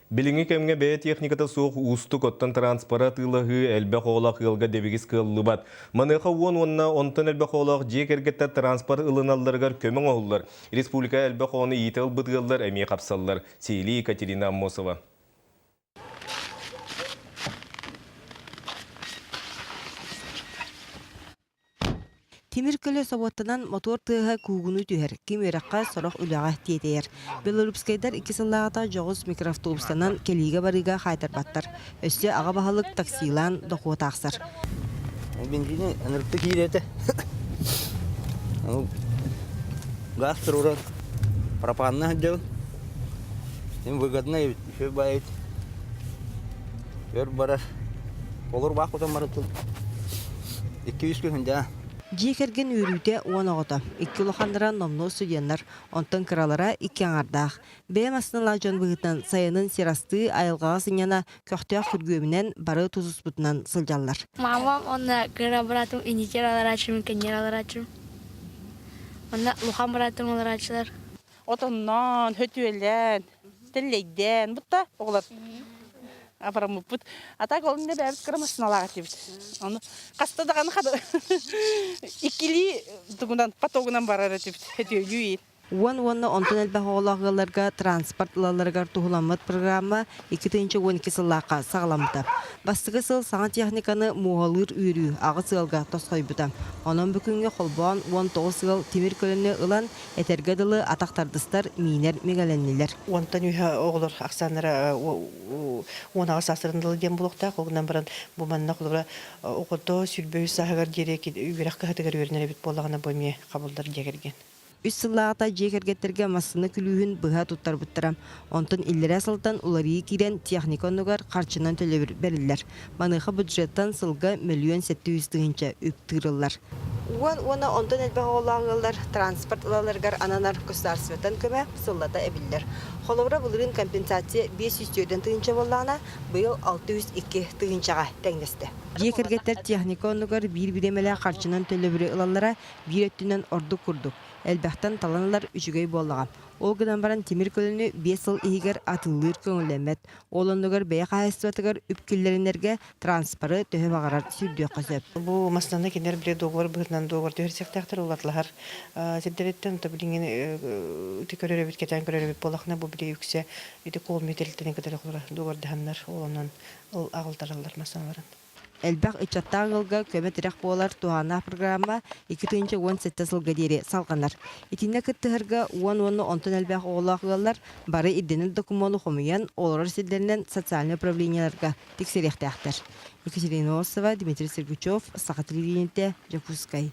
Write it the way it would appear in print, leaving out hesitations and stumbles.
Билиҥҥи кэмҥэ бэйэ техниката суох уустук оттон транспоры атыылаһыы элбэх оҕолоох ыалга дэбигис кыаллыбат. Маныаха уон уонна онтон элбэх оҕолоох дьиэ кэргэттэр транспорт ылыналларыгар көмө оҥоһуллар. Республика элбэх оҕону иитэ ылбыт ыаллар эмиэ хапсаллар. Сиһилии Екатерина Аммосова. Тимир көлө собуоттанан мотуор тыаһа куугунуу түһэр, ким үөрэххэ, сорох үлэҕэ тиэтэйэр. Белорусскайдар икки сыллааҕыта дьоҕус микроавтобустанан кэлиигэ-барыыга хаайтарбаттар. Өссө аҕа баһылык таксилаан дохуот аахсар. Бензини ынырыкты киирэтэ. Газ туруран пропанна сылдьабын. Им выгодно үчүгэй баайыт. Өр барар. Олор баах кутан барытын. Икки-үс күн даа. Дьиэ кэргэн үөрүүтэ уон оҕото. Икки улаханнара номнуо студеннар, онтон кыралара икки аҥардаах. Бэйэм астыналаах дьон быһыытынан сайынын сир астыы, айылҕаҕа сынньана, көхтөөх күргүөмүнэн бары тутуспутунан сылдьаллар. Мамам уонна кыра быраатым инитер аларааччым, кэннер аларааччым. Онно улахан быраатым аларааччылар. Отонноон, хөтүөлээн, тэллэйдээн бутта оҕолор абыраммыппыт. А так ол иннэ бэйэбит кыра массыыналаах этибит. Ону хаста даҕаны иккилии тугунан потогунан барар этибит хөтүөлүү Уон уонна онтон элбэх оҕолоох ыалларга транспорт ылалларыгар туһуламмыт программа 2012 сыллаахха саҕаламмыта. Бастакы сыл саҥа техниканы муоһалыыр үөрүү аҕыс ыалга тосхойбута. Онон бу күҥҥэ холбоон 19 ыал тимир көлөнү ылан Этэргэ дылы, атах тардыстар, миинэр миҥэлэннилэр. Уонтан үһэ оҕолор ахсааннара 18 саастарын дылы диэн буолуохтаах. Ол гынан баран бу манна холобура оҕото 23 сааһыгар диэри үөрэх кыһатыгар үөрэнэр эбит буоллаҕына бу эмиэ хабыллар дьиэ кэргэн. Үс сыллааҕыта дьиэ кэргэттэргэ массыына күлүүһүн быһа туттарбыттара. Онтон иллэрээ сылтан уларыйыы киирэн техника оннугар харчынан төлөбүр бэриллэр. Маныаха бюджеттан сылга 1 700 000 үп тыырыллар. Уон уонна онтон элбэх оҕолоох ыаллар транспорт ылалларыгар ананар государствоттан көмө сыллата эбиллэр. Холобура, былырыын компенсация 504 тыһыынча буоллаҕына, быйыл 602 тыһыынчаҕа тэҥнэстэ. Дьиэ кэргэттэр техника оннугар биир бириэмэлээх харчынан төлөбүрү ылаллара биир өттүнэн ордук курдук. Элбэхтэн талан ылар үчүгэй буоллаҕа. Ол гынан баран тимир көлөнү 5 сыл иһигэр атыылыыр көҥүллэммэт. Ол оннугар бэйэ хаһаайыстыбатыгар үп киллэринэргэ транспоры төһө баҕарар сүүрдүөххэ сөп. Бу массыынаны кинилэр били договор быһыытынан договор түһэрсиэхтээхтэр, улатлаһар сирдэриттэн, то билиҥҥин ити көрөр эбит, кэтээн көрөр эбит буоллахына, бу били үксэ ити колми тэрилтэни кытары договордаһаннар, ол онон аҕалтараллар массыыналарын. Элбэх ыччаттаах ыалга көмө-тирэх буолар туһааннаах программа 2017 сылга диэри салҕанар. Итиннэ кыттыһарга уон уонна онтон элбэх оҕолоох ыаллар бары ирдэнэр докумуону хомуйан, олорор сирдэринэн социальнай управлениеларга тиксэриэхтээхтэр. Екатерина Осова, Дмитрий Сергучев, Саха телевидениетэ, Дьокуускай.